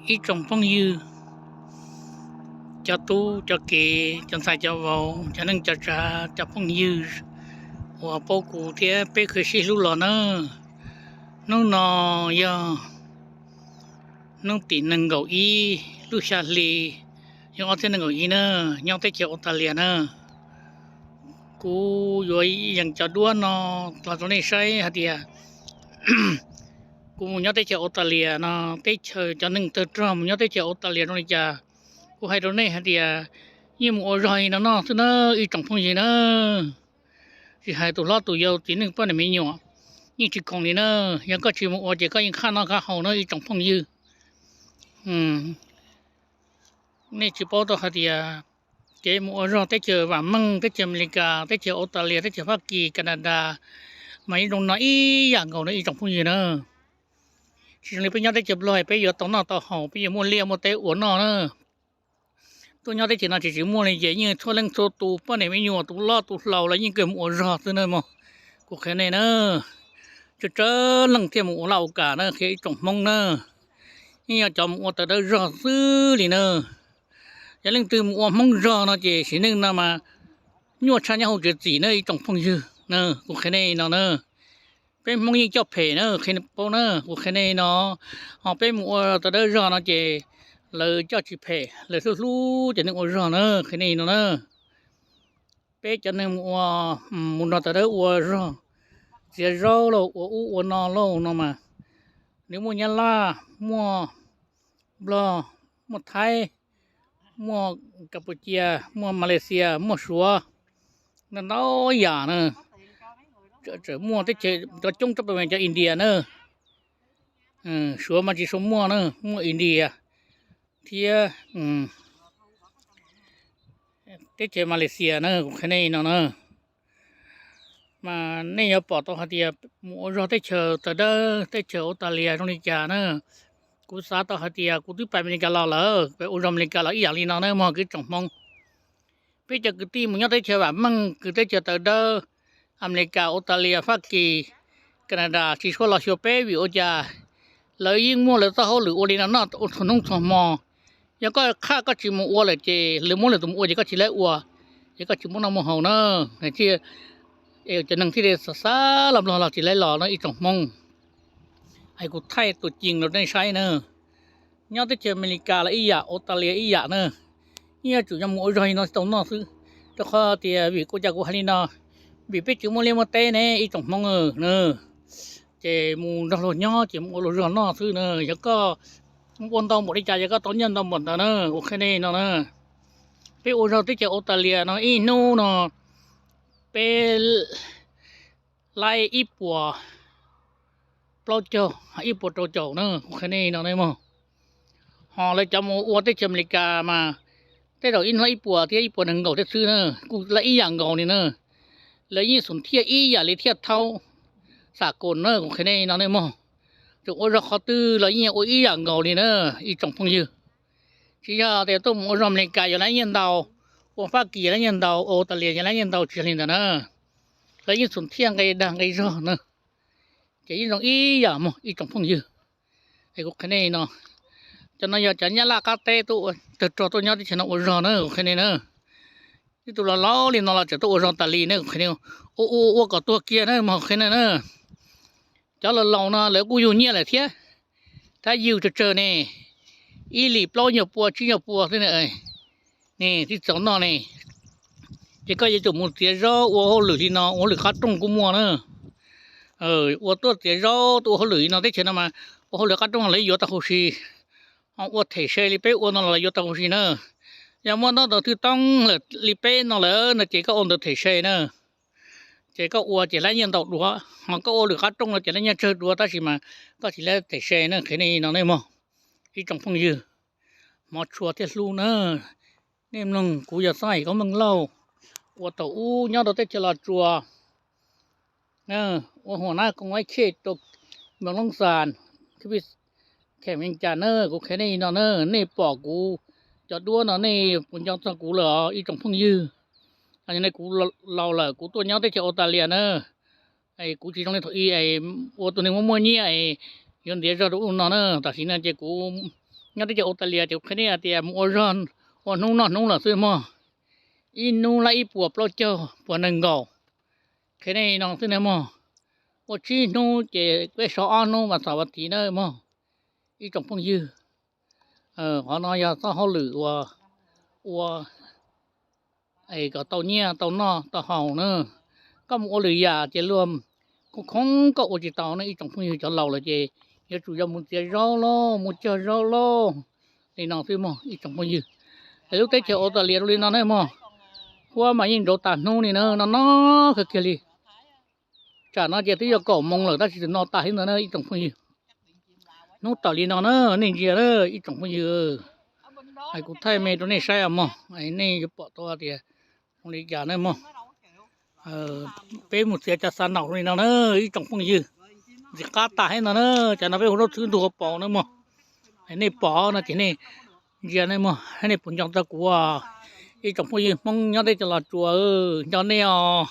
Ib tsoom phooj ywg, cov tub cov kiv, cov ntxhais cov vauv, cov neej cov tsav, cov phooj ywg uas paub kuv thiab peb kheev sib hlub los na. Hnub no yog hnub tim nees nkaum ib lub xya hli, yog ob txhiab nees nkaum ib na, nyob teb chaws Australia na. Kuv yuav yees cov duab no los rau nej saib hais tias kuv mus nyob teb chaws Australia no, teb chaws cov neeg tawg rog mus nyob teb chaws Australia zoo li cas. Kuv hais rau nej hais tias yeej mus ua zog li no noj xwb na, ib tsoom phooj ywg na. Tsis hais tus hlob tus yau txiv neej poj niam me nyuam, yeej tsis khoom li na. Yog koj tsis mus ua ces koj yeej qhab noj qhab haus na, ib tsoom phooj ywg. Nej tsis paub tau hais tias kev mus ua zog teb chaws vam meej, teb chaws Amelikas, teb chaws Australia, teb chaws Fab Kis, Canada, mas yeej zoo no ib yam nkaus na, ib tsoom phooj ywg na. Tsis zoo li peb nyob teb chaws Nplog peb yuav tau noj tau haus, peb yuav muaj liaj muaj teb ua noj na. Tuaj nyob teb chaws no tsis tsis muaj li ces yeej txhua leej txhua tus poj niam me nyuam, tus loj tus hlau los yeej kawg mus ua zog xwb na mog. Kuv qhia nej na, tsawg tsawg leej thiaj mus ua laj ua kam na, qhia ib tsoom Hmoob na. Yeej yog cov mus ua tawv dawb zog xwb li na. Yog leej twg mus ua Hmoob zog no ces sim neej no mas nyuaj tshaj nyob hauv tsev txim na, ib tsoom phooj ywg na. Kuv qhia nej no na, peb Hmoob yeej coj phem na, qhia nej paub na, kuv qhia nej no. Ho peb mus ua tawv dawb zog no ces lawv coj tsis phem, lawv hlub hlub cov neeg ua zog na, qhia nej no na. Peb cov neeg mus ua, mus nrog tawv dawb ua zog, txiav zaub lauj, ua ub ua no lauj no mas, nws muaj Nyab Laj, muaj Nplog, muaj Thaib, muaj Kapucia, muaj Malaysia, muaj Suav, ntau ntau yam na. Tseem muaj teb chaws coob tsob pes cov India na. Suav mas tsis tshua muaj na, muaj India thiab teb chaws Malaysia na, kuv qhia nej no na. Mas nej yuav pom tau hais tias mus ua zog teb chaws tawv dawb, teb chaws Australia zoo li cas na. Kuv xav tau hais tias kuv twb pais Amelikas los lawm, pais ua zog Amelikas los ib yam li no na mog, kwv tsoom Hmoob. Peb cov kwv tij mus nyob teb chaws vam meej, kwv teb chaws tawv dawb, Amelikas, Australia, Fab Kis, Canada tsis tshua los xyuas peb vim ua cas lawv yeej muaj lawv txoj hauj lwm ua li no noj ua txhua hnub txhua hmo. Yog koj qhaj koj tsis mus ua lawm ces lawv muab lawv tus mus ua ces koj tsis laib ua, ces koj tsis muaj noj muaj haus na. Cov neeg thiaj li xav xav los Nplog los tsis laib los no ib tsoom Hmoob. Es kuv thaij tus cees rau nej saib na. Nyob teb chaws Amelikas los ib yam, Australia ib yam na. Yeej yuav tsum yog mus ua zog li no tau noj xwb. Rau qhov tias vim ua cas kuv hais li no, vim peb tsis muaj liaj muaj teb ne ib tsoom Hmoob na. Ces mus nrog luag nyob ces mus ua luag zog noj xwb na. Yog koj ua ntau npaum li cas yog koj tau nyiaj ntau npaum ntawd na, kuv qhia nej no na. Peb ua zog teb chaws Australia no ib hnub no peb laib ib puas plaub caug, ib puas rau caum na, kuv qhia nej no na mog. Ho lawv cov mus ua teb chaws Amelikas mas tej zaum ib hnub ib puas thiab ib puas nees nkaum thiab xwb na, kuj laib ib yam nkaus li na. Lawv yeej xum thiaj ib yam li thiaj thaub xam koos na, kuv qhia nej no nej mog. Tseem ua zog qhov twg los yeej ua ib yam nkaus li na, ib tsoom phooj ywg. Tsis yog tias tuaj mus ua zog Amelikas yog laib nyiaj ntau, ua Fab Kis yog laib nyiaj ntau, ua Australia yog laib nyiaj ntau, tsis yog li ntawd na. Lawv yeej xum thiaj nqi dag nqi zog na, ces yeej zoo ib yam mog ib tsoom phooj ywg. Es kuv qhia nej no, cov no yog cov Nyab Laj qab teb tuaj tawg rog tuaj nyob teb chaws no ua zog na, kuv qhia nej na. Ib tug laus laus li no los tseem tuaj ua zog tas li na, kuv qhia nej, ua ua ua kom tuag kiag na mog, kuv qhia nej na. Cov laus laus no lawv kuj yug nyiaj lawm thiab, tab yug tsawg tsawg ne, ib lis plaub nyuag pua tsib nyuag pua xwb ne, ne tib txaus noj ne. Ces koj yuav tsum mus txiav zaub ua hauj lwm li no, ua hauj lwm qab rooj kuj muaj na. Ua tuaj txiav zaub tuaj ua hauj lwm li no teb chaws no mas ua hauj lwm qab rooj lawv yuav tau huv si. Ho ua them se li peb ua no los yuav tau huv si na. Yog muaj ntaub ntawv twg toob lawm li peb no lawm no ces koj ua ntawv them se na. Ces koj ua ces laib nyiaj ntau dua, ho koj ua lwm qab rooj no ces laib nyiaj tsawg dua tab sis mas koj tsis laib them se na, qhia nej no nej mog. Ib tsoom phooj ywg, hmov tshua thiaj hlub na. Nej mloog kuv yog Xab Hais Koob Meej Lauj, ua thaum ub nyob rau teb chaws Los Tsuas, ua huam nab koom ib chej rau Moos Loob Xas, khem Vees Cas na, kuv qhia nej no na, nej pom kuv cov duab no nej puas nco txog kuv lawm os ib tsoom phooj ywg. Yog li kuv laus lawm kuv tuaj nyob teb chaws Australia na, kuv tsis zoo li thaum ub es ua tus neeg muaj muaj nyiaj es yuav ntiav zog rau ub no na, tam sim no ces kuv nyob teb chaws Australia ces kuv qhia nej hais tias mus ua zog, ua hnub noj hnub lawm xwb mog. Ib hnub lab ib puas plaub caug puas nees nkaum, qhia nej no xwb na mog. Ua tsib hnub ces peb so ob hnub vas xaum vas thiv na mog, ib tsoom phooj ywg. Qhov no yog txoj hauj lwm uas ua es kom tau nyiaj tau noj tau haus na. Koj mus ua lwm yam ces luag khoob khoob koj ua tsis tau ne ib tsoom phooj ywg. Cov laus lawm ces yuav tsum yog mus txiav zaub lauj, mus cog zaub lauj, li no xwb mog ib tsoom phooj ywg. Es lub teb chaws Australia zoo li no ne mog, huab mas yeej nrauv tas hnub li na, no no kawg kiag li. Tsam no ces twb yuav kaum moos lawm tab sis tseem no tas thiab ntag na ib tsoom phooj ywg. Hnub tawm li no na, nej ntsia na ib tsoom phooj ywg. Kuv thaij me rau nej saib os mog, nej yuav pom tau tias zoo li cas na mog. Peb mus txiav cov xav naum li no na ib tsoom phooj ywg. Ntxim qab tas thiab no na, cov no peb hu zaub txhwb ntuag pos na mog. Nej pom no ces nej ntsia na mog, nej puas nco txog kuv? Ib tsoom phooj ywg Hmoob nyob teb chaws Los Tsuas, nco nej os.